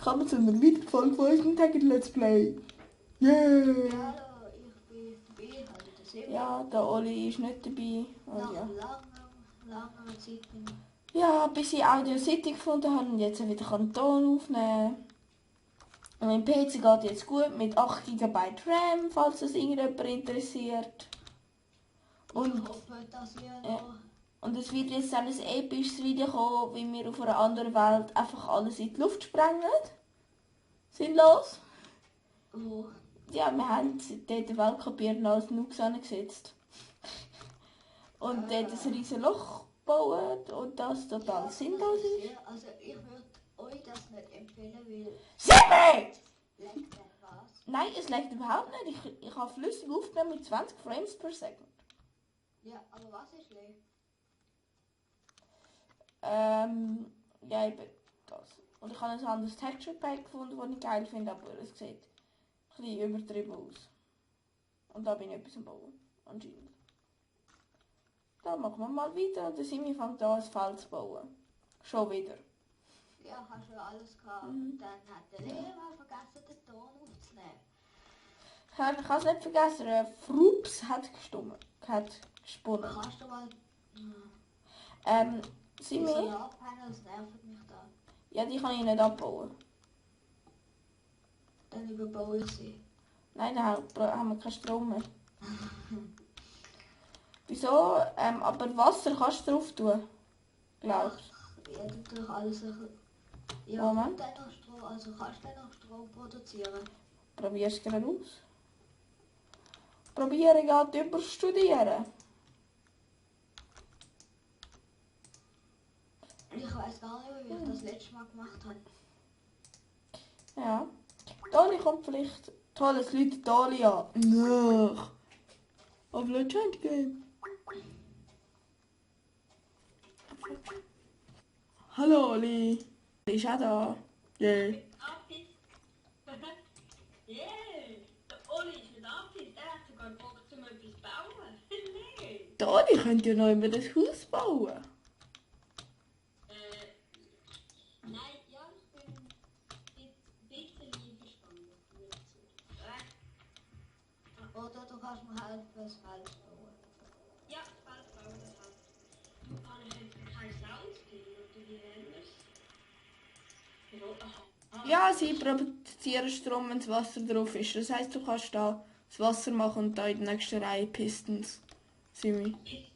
willkommen zu einer weiteren Folge von unserem Tag in Let's Play. Yeah! Ja, hallo, ich bin dabei, also der Sebi. Ja, der Oli ist nicht dabei. Und Nach ja. langer Zeit bin ich. Ja, bis ich Audio City gefunden habe und jetzt wieder einen Ton aufnehmen. Und mein PC geht jetzt gut mit 8 GB RAM, falls es irgendjemand interessiert. Und, Ich hoffe, dass ihr noch... und es wird jetzt dann ein episches Video kommen, wie wir auf einer anderen Welt einfach alles in die Luft sprengen. Sinnlos. Wo? Ja, wir haben dort die Welt kapiert und alles Nukes angesetzt. Und dort ein riesen Loch gebaut und das total sinnlos ist. Ja, also ich würde euch das nicht empfehlen, weil... Sebi! Leckt denn was? Nein, es leckt überhaupt nicht. Ich habe flüssig aufgenommen mit 20 Frames per Second. Ja, aber was ist leer? Ja, eben das. Und ich habe ein anderes Texture Pack gefunden, das ich geil finde, aber es sieht ein bisschen übertrieben aus. Und da bin ich etwas am Bauen, anscheinend. Da machen wir mal weiter und der Simi fängt an, ein Feld zu bauen. Schon wieder. Ja, hast du alles gehabt. Mhm. Dann hat der Lehrer vergessen, den Ton aufzunehmen. Ich habe es nicht vergessen, Frups hat gesponnen. Kannst du mal... Die Simi? Solarpanels nerven mich da. Ja, die kann ich nicht abbauen. Dann überbaue ich sie. Nein, da haben wir keinen Strom mehr. Wieso? Aber Wasser kannst du drauf tun. Glaubst du? Ja, du tust alles ein bisschen... Ja, Moment. dann noch Strom, also kannst du dann noch Strom produzieren? Probier es gerade aus. Probieren geht über Studieren. Ich weiß gar nicht mehr, wie ich das letzte Mal gemacht habe. Ja. Dali kommt vielleicht. Toll, es läutet Dali an. Nach. Auf Legend Game. Hallo Oli. Ist auch da. Yeah. Yeah, der Oli ist nicht angepisst, er hat sogar Bock zum etwas bauen. Nee. Der Oli könnte ja noch immer das Haus bauen. Nein, ja, ich bin ein bisschen einverstanden. Oder du kannst mir helfen, das Feld zu bauen. Ja, das Feld bauen, das heißt, kann ich jetzt kein Sound geben, oder wie nennen wir es? Ja, sie produzieren Strom, wenn das Wasser drauf ist. Das heisst, du kannst da das Wasser machen und da in der nächsten Reihe Pistons. Simi. Okay.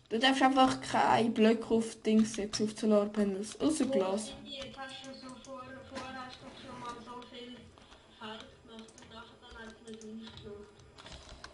Du darfst einfach keine Blöcke auf Dings setzen, auf Solarpanels. Außer Glas. Jetzt hast du so vorher hast du schon mal so viel fertig gemacht und nachher dann einfach nicht aufgenommen.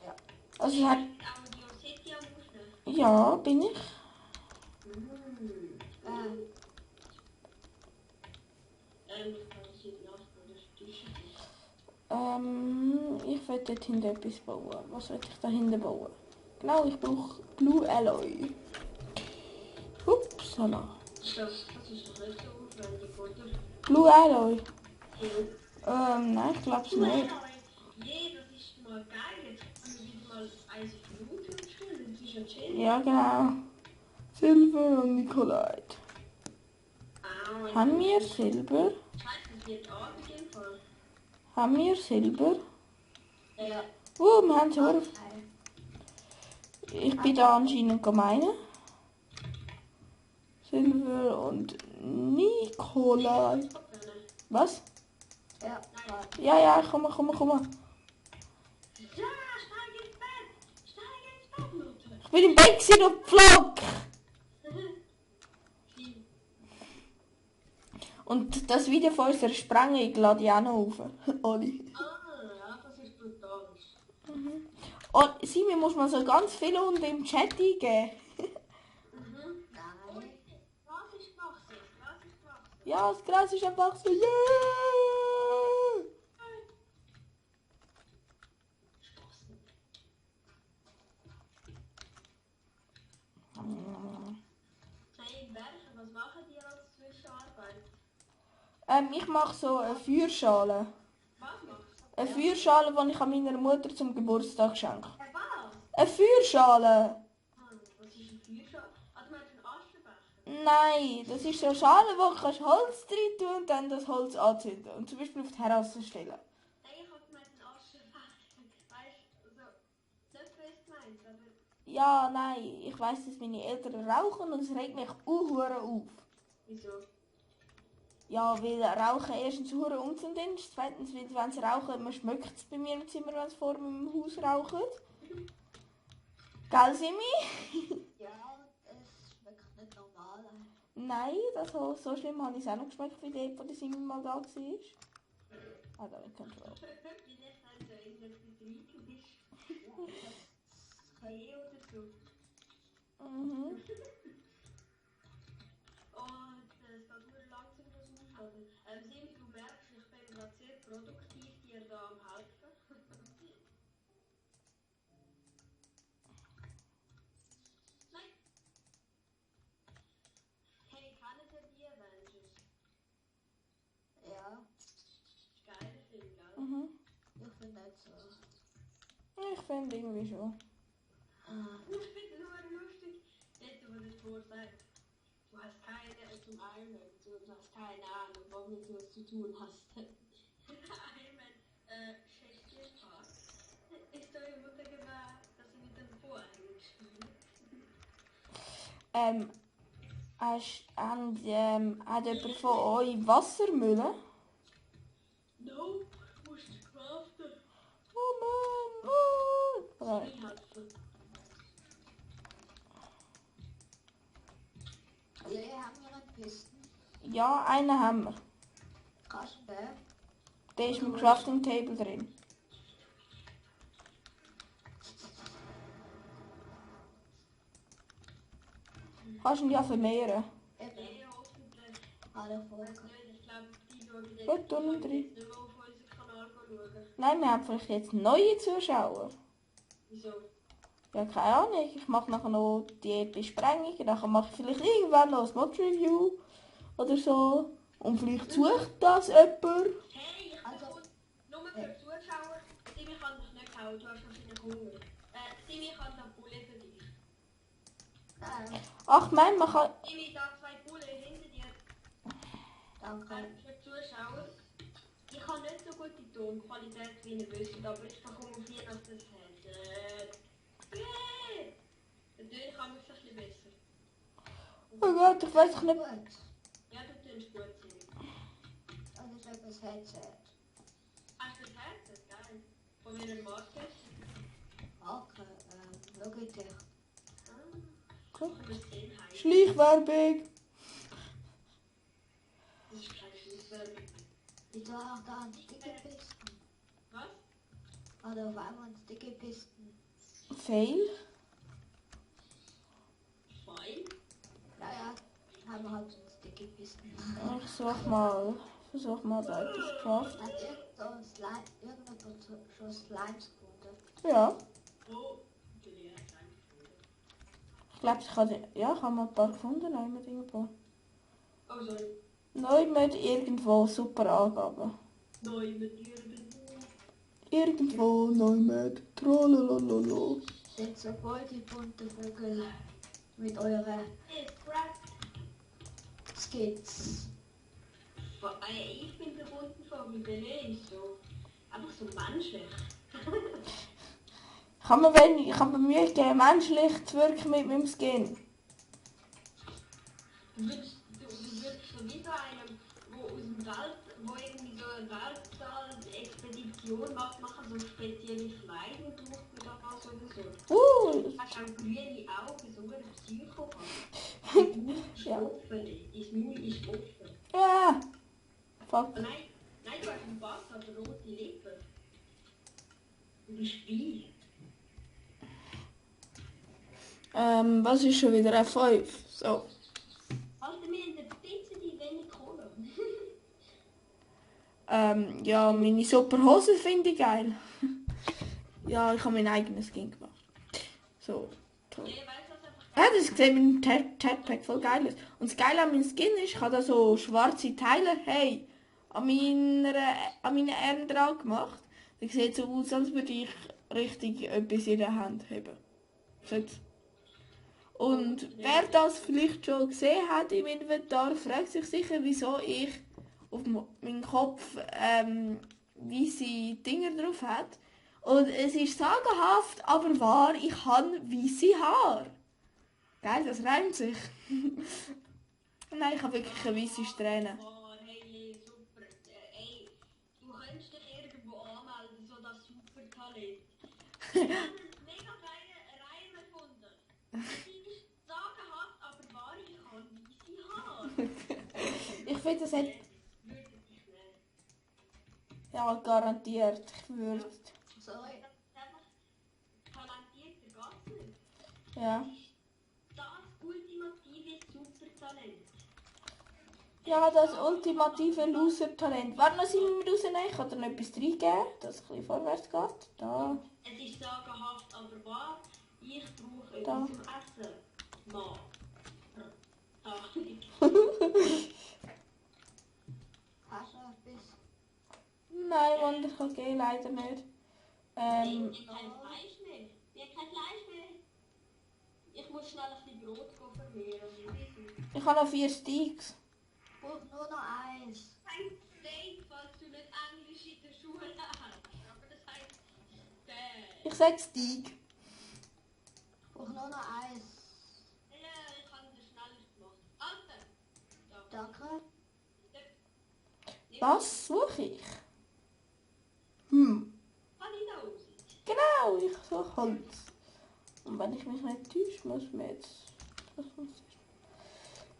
Ja. Also es hat... Audio City am Aufnehmen? Ja, bin ich. Ich kann es nicht nachbauen, das ist typisch. Ich will dort hinten etwas bauen. Was will ich da hinten bauen? Genau, ich brauche Blue Alloy. Upsala. Das ist doch nicht so aufwendig, oder? Blue Alloy? Nein, ich glaube es nicht. Yeah, das ist mal geil. Jetzt können wir wieder mal eins auf YouTube stellen. Das ist ja chill. Ja, genau. Silber und Nikolait. Haben wir Silber? Scheiße, es wird Abend im Fall. Haben wir Silber? Ja. Wir haben es. Ich bin da anscheinend gemein. Silber und Nikolai. Was? Ja. Ja, komm mal. Ja, steig ins Bett, Mutter. Ich bin im Bett gewesen und Vlog. Und das Video von unserer Sprengung lade ich auch noch auf. Oli. Ja, das ist brutal. Und Simi muss man so ganz viel unten im Chat eingeben. Nein. Was ist gewachsen? Ja, das Gras ist einfach so. Yeah! Hey, Berge, was machen die als Zwischenarbeit? Ich mache so eine Feuerschale. Was machst du? Eine Feuerschale, die ich an meiner Mutter zum Geburtstag schenke. Was? Eine Feuerschale! Was ist ein Feuerschal? Ah, du meinst einen Aschenbecher? Nein, das ist so eine Schale, wo du kannst Holz rein tun und dann das Holz anzünden. Und zum Beispiel auf die Terrasse stellen. Nein, ich hab gemeint, den Aschenbecher. Weißt du, also, nicht böse gemeint, aber... Ja, nein, ich weiss, dass meine Eltern rauchen und es regt mich hure auf. Wieso? Ja, weil Rauchen erstens hure ungesund ist, zweitens, weil wenn sie rauchen, man schmeckt es bei mir im Zimmer, wenn sie vor meinem Haus rauchen. Gell, Simi? Ja, es schmeckt nicht normal. Nein, so schlimm habe ich es auch noch geschmeckt, wie dort, wo der Simi mal da war. Ah, da in Control. Vielleicht wenn du in der Betrieb bist. Hey oder so. Mhm. Und es geht nur langsam das Aufladen. Simi, du merkst, ich bin gerade sehr produktiv dir da am helfen. Nein. Hey, kennen Sie die Avengers? Ja, Geiler Film, gell? Mhm. ich finde nicht so. Ich finde irgendwie schon. Ich finde es nur lustig, dort wo der Tor sagt, du hast keine, zum einen, du hast keine Ahnung, womit du es zu tun hast. Iron Man, Shakespeare-Part. Ist doch die Mutter gemacht, dass sie mit dem Vorhang spielt. Hat jemand von euch Wassermühle? No, musst du craften. Oh Mann! Sie helfen. Wir haben hier einen Pisten. Ja, einen haben wir. Kannst du den? Der ist im Crafting Table drin. Kannst du ihn ja vermehren. Eben, Nee, hoffentlich. alle Folgen. Nicht, ich glaube, die schauen jetzt Gut, tun wir drin. nicht mehr auf unseren Kanal schauen. Nein, wir haben vielleicht jetzt neue Zuschauer. Wieso? Ja, keine Ahnung. Ich mache nachher noch die Besprengung. Nachher mache ich vielleicht irgendwann noch ein Mod-Review. Oder so. Und vielleicht sucht das jemand. Hey, ich Also- bekomme nur für Zuschauer. Simi kann dich nicht hauen, du hast wahrscheinlich Hunger. Simi kann da Bulle für dich. Nein, Ach nein, man kann... Simi, da 2 Bulle hinter dir. danke. Für Zuschauer. Ich habe nicht so gute Tonqualität, wie ihr wisst, aber ich bekomme auf Weihnachten das Headset. Natürlich kann ich es ein bisschen besser. Oh Gott, ich weiß nicht... Gut, Ja, du tust gut, Simi. das ist etwas Headset. Hast du das Headset? Geil. Von welcher Marke? Okay, Logitech. Okay. Ich muss den heißen. Schleichwerbung. Das ist kein Schlusswerbung. Wieso auch da ein Stickerpisten? Was? Oder auf einmal ein Stickerpisten? Fail. Fein. Naja, haben wir halt so ein Stickerpisten. Ich versuch mal da etwas zu craften. Hat irgendjemand schon Slimes gefunden? Ja. Oh, gelehrt sein. Ich glaube, ich habe mal ein paar gefunden. Nein, mit irgendwo. Oh, sorry. Neu mit irgendwo super Angaben. Neu mit Jürgen. Irgendwo neu mit Trollolololo. Sind so voll die bunten Vögel mit euren It's crap. Skits. Ich bin verbunden von Bele ist so. Einfach so menschlich. Ich habe mir Mühe gegeben, menschlich zu wirken mit meinem Skin. Du würdest so wie so einem, wo aus dem Welt, wo irgendwie so eine Weltall-Expedition macht, machen so spezielle Kleidung durch oder was oder so. Hast auch grüne Augen, so ein Psycho. Das Maul ist Ja. offen. Das Maul ist offen. Ja. Fuck. Oh nein, du hast einen Bart, aber rote Lippen. Du bist wie? Was ist schon wieder F5? So. Alter, wir haben eine Pizza, die wenig Cola. Ja, meine super Hose finde ich geil. Ja, ich habe mein eigenes Skin gemacht. So, toll. Nee, weißt du, was einfach Ja, das sieht mit dem Jetpack voll geil aus. Und das Geile an meinem Skin ist, ich habe da so schwarze Teile, hey, an meinen Armen dran gemacht. Das sieht so aus, als würde ich richtig etwas in der Hand haben. So jetzt. Und wer das vielleicht schon gesehen hat im Inventar, fragt sich sicher, wieso ich auf meinem Kopf weiße Dinger drauf hat. Und es ist sagenhaft, aber wahr, ich habe weiße Haare. Geil, das reimt sich. Nein, ich habe wirklich eine weiße Strähne. Oh, hey, super. Ey, du könntest dich irgendwo anmelden, so das Supertalent. Ich habe einen mega geilen Reim erfunden. Die ist sagenhaft, aber wahr, ich habe weiße Haare. Ich finde, das hat... Würde dich nehmen. Ja, garantiert. Ich würde... Sorry. Das ist einfach talentierter Gast nicht. Ja. Das ultimative Supertalent. Ja, das ultimative Loser-Talent. Warte, noch sind wir rausnehmen. Ich kann dir noch etwas reingeben, dass es ein bisschen vorwärts geht. Da. Es ist sagenhaft, aber wahr. Ich brauche Da. etwas zum Essen. Mann. Ah. Hast du noch etwas? Nein, Mann, ich kann gehen, leider nicht. Wir haben kein Fleisch mehr. Wir haben kein Fleisch mehr. Ich muss schnell ein bisschen Brot vermehren. Ich habe noch 4 Steaks. Ich brauche nur noch eins. Ein Steak, falls du nicht Englisch in der Schule hast. Aber das heißt Steak. Ich sage Steak. Ich brauche nur noch eins. Ja, ich habe das schnell gemacht. Alter! Da. Danke. Was suche ich? Kann ich da raus? Genau, ich suche Holz. Und wenn ich mich nicht täusche, muss man jetzt...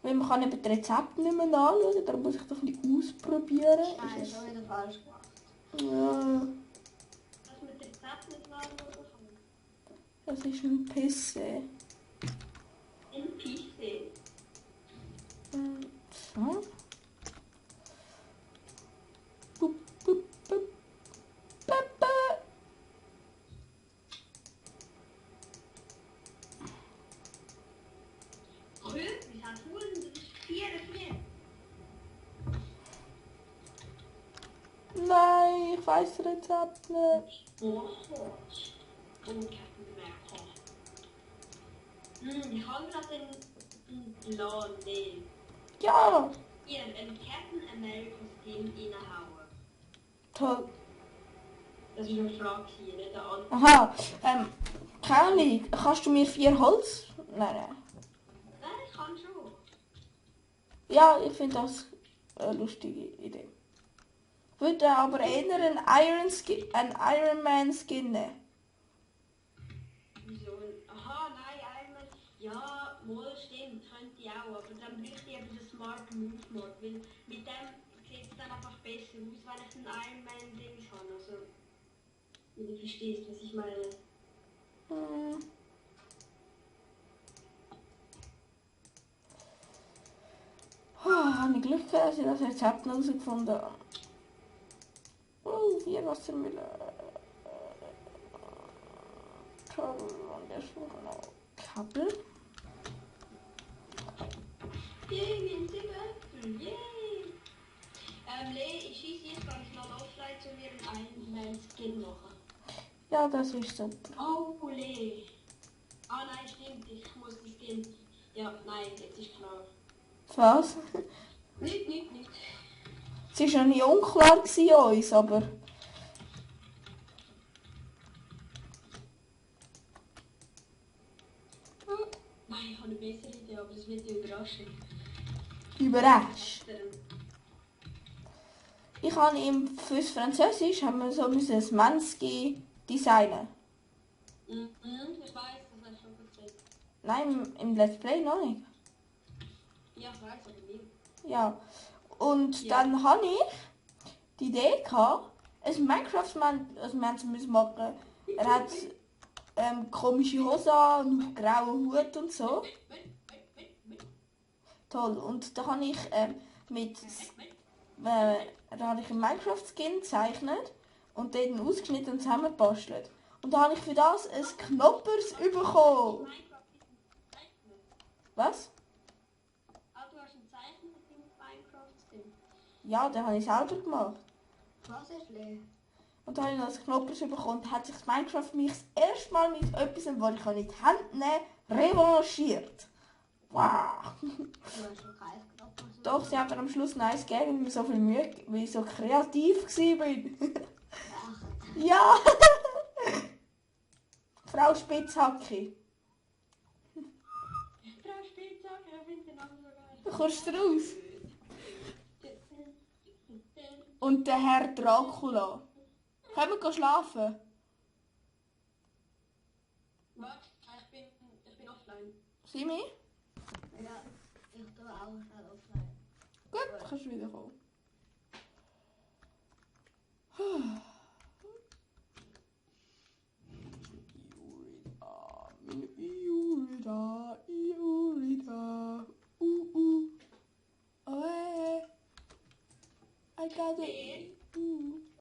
Weil man kann eben die Rezepte nicht mehr anschauen, darum muss ich das ein bisschen ausprobieren. Nein, Ist schon wieder falsch gemacht. ja, Dass man das Rezept nicht nachschauen kann. das ist ein Pisse. Im PC. So. Bup, bup, bup. Papa. Rührt, wie hat Huren? Das ist 4. Nein, ich weiß das Rezept nicht. Ich habe gerade einen Plan. Nee. Ja, Hier, einen Captain America Skin reinhauen. toll. Das ist eine Frage hier, nicht eine Antwort. Aha, keine Ahnung. Kannst du mir 4 Holz? Nein. Nein, ich kann schon. Ja, ich finde das eine lustige Idee. Ich würde aber eher einen Iron Man Skin nehmen. Wieso? Aha, nein, einmal. Ja, wohl stimmt, könnte ich auch. Aber dann bräuchte ich eben den Smart Move Mod. Weil mit dem sieht es dann einfach besser aus, wenn ich einen Iron Man Ding habe. Also, wenn du verstehst, was ich meine. Habe ich Glück gehabt, dass ich das Rezept noch herausgefunden habe. 4 Wassermühlen. Toll, und jetzt suche noch Kabel. Yay, wir haben 7 Äpfel, yay! Lee, ich schieße jetzt ganz mal offline zu mir einen Iron Man Skin machen. Ja, das ist super. Oh, Lee! Ah nein, stimmt, ich muss die Skin... Ja, nein, jetzt ist klar. Was? Nicht. Es war noch nie unklar gewesen, uns, aber... Nein, ich habe eine bessere Idee, aber es wird dich überraschen. Überrascht. Ich habe fürs Französisch haben wir so müssen ein Mansky designen. Ich weiß, das hast du schon gesagt. Nein, im Let's Play noch nicht. Ja, ich weiß, aber nicht. Ja. Und Ja. dann habe ich die Idee gehabt, ein Minecraft-Man, also wir haben es müssen machen. Er hat komische Hose an und grauen Hut und so. Toll. Und da habe ich da habe ich einen Minecraft-Skin gezeichnet und den ausgeschnitten und zusammengebastelt. Und da habe ich für das ein Knoppers bekommen. Minecraft ist ein Zeichner. Was? Ah, du hast einen Zeichner mit dem Minecraft-Skin. Ja, den habe ich selber gemacht. Was ist leer? Und dann habe ich das Knoppers bekommen und hat sich Minecraft mich das erste Mal mit etwas, was ich nicht in die Hand nehmen revanchiert. Wow. Du hast schon keins gehabt. Doch, sie haben mir am Schluss nice gegeben, weil ich mir so viel Mühe, weil ich so kreativ war. Ja! Frau Spitzhacke. Frau Spitzhacke, ich finde den Namen so geil. Du kommst raus. Und der Herr Dracula. Können wir schlafen? Warte, ich bin offline. Simi? Ja, ich tue auch schnell offline. Gut, kannst du wieder kommen. Iurida. Oh, I got it.